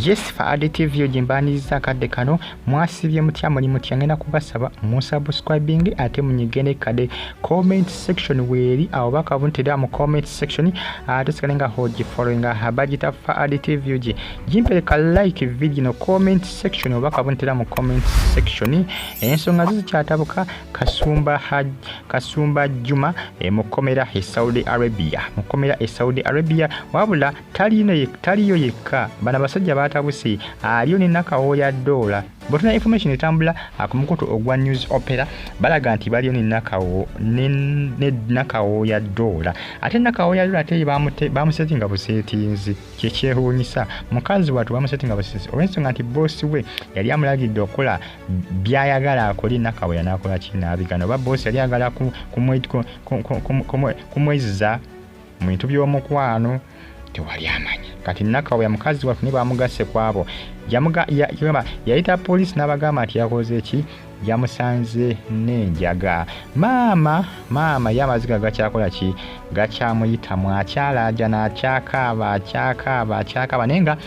Yes, Faadi TV ogimbaniriza akadde kano. Mwasibye mutya? Muli mutya? Ngenda kubasaba musubscribing ate munyige ne kade comment section weeri awo bakabuntera mu comment section, ate sigale nga ogifollowinga. Bagita Faadi TV gi gimpereka like video no comment section oba kabuntera mu comment section. Ensonga zo zikyatabuka. Kasumba, Kasumba Juma mukomera e Saudi Arabia, mukomera e Saudi Arabia. Wabula taliyo yekka, bano abasajja batabuse, aliyo ne Nakawooya Doola. Bwetuna information etambula ku mukutu ogwa News Opera, balaga nti baliyo ne Nakawooya Doola. Ate Nakawooya Doola ate bamusetinga busetinzi, kyekyewuunyisa. Mukazi wattu bamusetinga busetinzi olw'ensonga nti boosi we yali amulagidde okukola byayagala akole. Nakawooya n'akola ki? N'abigana. Oba boosi yali ayagala kumwezza mu bintu by'omukwano, tewali amanyi. Kati Nakawooya mukazi wattu ne bamugasse ku abo. Yayita poliisi n'abagamba nti yakoze ki? Yamusanze n'enjaga. Maama, maama ye amaziga gakyakola ki? Gakyamuyitamu, akyalaajana, akyakaaba, akyakaaba, akyakaaba. Naye nga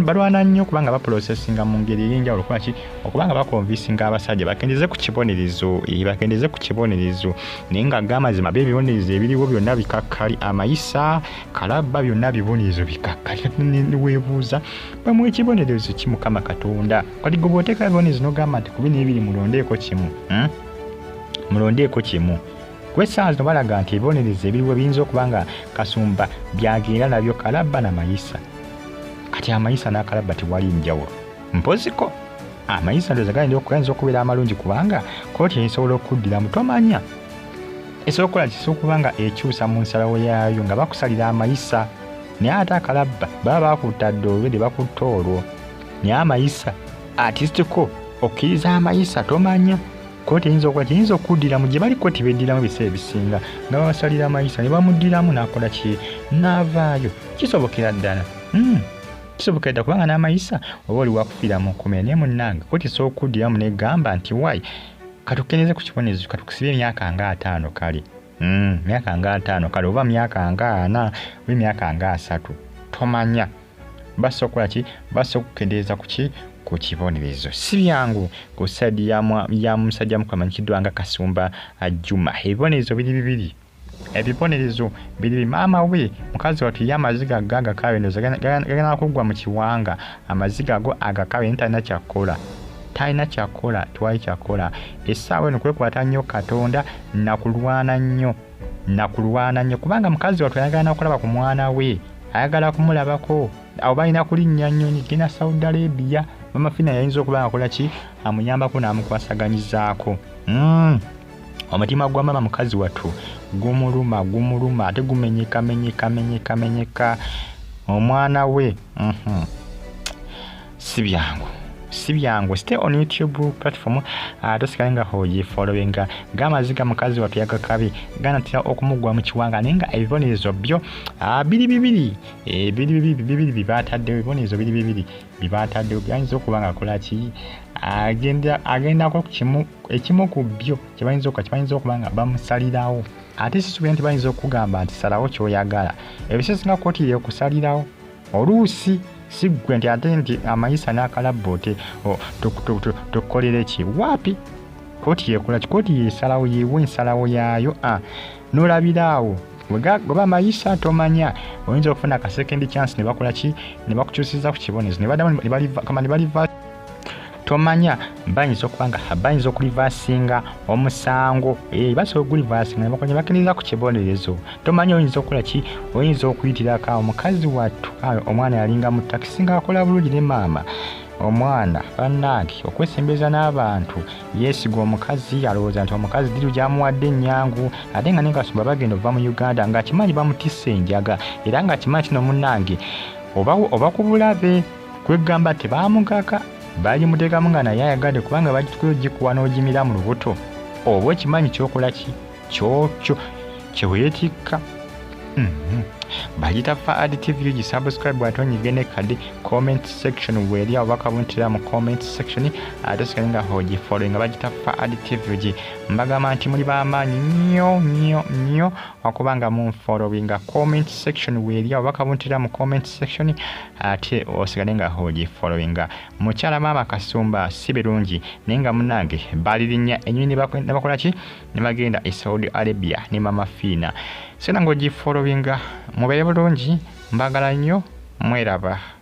balwana nnyo kubanga baprocessinga mu ngeri ey'enjawulo okukola ki? Okubanga baconvincinga abasajja bakendeze ku kibonerezo, bakendeze ku kibonerezo. Naye nga gamazima be ebibonerezo ebiriwo byonna bikakkali. Amayisa, kalabba, byonna bibonerezo bikakkali. Weebuuza bamuwa ekibonerezo ki? Mukama Katonda, kati gwe bw'oteeka ebibonerezo n'ogamba nti ku bino ebiri mulondeeko kimu, Mulondeeko kimu. Kuba essaawa zino balaga nti ebibonerezo ebiriwo biyinza okuba nga Kasumba byagenda nabyo kalabba na mayisa. Kati amayisa n'akalabba tewali njawulo. Mpoziko amayisa ndowooza gayinza okubeera amalungi kubanga kooti esobola okuddiramu, tomanya, esobola okukola kisobola okuba nga ekyusa mu nsalawo yaayo nga bakusalira amayisa. Naye ate akalabba baba bakutadde olwedde, bakutta olwo. Naye amayisa atisitiko okkiriza amayisa, tomanya kooti eyinza okuba kiyinza okuddiramu gye bali. Kooti beddiramu ebiseera ebisinga nga babasalira amayisa ne bamuddiramu n'akola ki? N'avaayo. Kisobokera ddala. Kisobokera ddala kubanga n'amayisa oba oli wakufiira mu kkomera. Naye munnange, kooti esobola okuddiramu negamba nti wai katukendeeze ku kibonerezo, katukusibe emyaka nga 50 kale, myaka nga 50 kale, oba myaka nga 40, oba emyaka nga 30, tomanya. Basobola okukola ki? Basobola okukendeeza ku ki? Ku kibonerezo. Si byangu ku side ya musajja mukulu amanyikiddwa nga Kasumba Juma. Ebibonerezo biri bibiri, ebibonerezo biri. Maama we mukazi wattu ye amaziga ga agakabe ndowooza gagenda kuggwa mu kiwanga. Amaziga ago agakabe, naye talina kyakkola, talina kyakkola, tewali kyakkola. Essaawa eno kwekwata nnyo Katonda nakulwana nnyo, nakulwana nnyo, kubanga mukazi wattu ayagala nakulaba ku mwana we, ayagala kumulabako. Awo balina kulinnya nnyonyi genda Saudi Arabia. Mama Fina yayinza okuba nga akola ki? Amuyambako n'amukwasaganyizaako. Omutima gwa maama mukazi wattu gumuluma, gumuluma, ate gumenyeka menyeka menyeka menyeka omwana we. Si byangu, si byangu. Stay on YouTube platform, tosigale nga ogifollowinga. Gamaziga mukazi wattu yagakabi ganatera okumugwa mu kiwanga. Naye nga ebibonerezo byo biri bibiri, biri bibiri, bibiri bibataddewo. Ebibonerezo biri bibiri bibataddewo byayinza okuba nga akola ki? Agendako kimu, ekimu ku byo kyebayinza okuba nga bamusalirawo. Ate sisuubira nti bayinza okugamba nti salawo kyoyagala. Ebiseera kooti yekusalirawo oluusi, si ggwe nti ate nti amayisa n'akalabba ote tukukolere ki waapi. Kooti yekola ki? Kooti yesalawo, yewa ensalawo yaayo. N'olabira awo goba amayisa, tomanya, oyinza okufuna ka second chance ne bakola ki? Ne bakukyusiza ku kibonezo ne baddamu ne baliva. Tomanya, bayinza okuba nga bayinza okureversinga omusango. Basobola okugureversinga ne bakola ne bakkiriza ku kibonerezo. Tomanya, oyinza okukola ki? Oyinza okuyitirako awo. Mukazi wattu, omwana yalinga mu takisi ng'akola bulungi ne maama. Omwana bannange okwesembeza n'abantu, yeesiga omukazi, alowooza nti omukazi deal gy'amuwadde ennyangu. Ate nga ne Kasumba bagenda ova mu Uganda ng'akimanyi bamutisse enjaga, era ng'akimanyi kino munnange oba ku bulabe. Kwegamba tebamugaka, bagimuteekamu nga naye ayagadde, kubanga bagitukuyo gikuwa n'ogimira mu lubuto, oba okimanyi kyokola ki? Kyokyo kyeweetikka. Bagita Faad TV, gisubscribe ate onyige ne kadi comment section weeri awo bakabuntira mu comment section, ate osigale nga ogifollowinga. Bagita Faad TV. Mbagamba nti muli b'amaanyi nnyo nnyo nnyo okubanga munfollowinga. Comment section weeri awo bakabuntira mu comment section, ate osigale nga ogifollowinga. Mukyala maama Kasumba si birungi, naye nga munnange balirinnya ennyonyi ne bakola ki, ne bagenda e Saudi Arabia ne Mama Fiina. Sigala ng'ogifollowinga. Mubeere bulungi, mbagala nnyo, mweraba.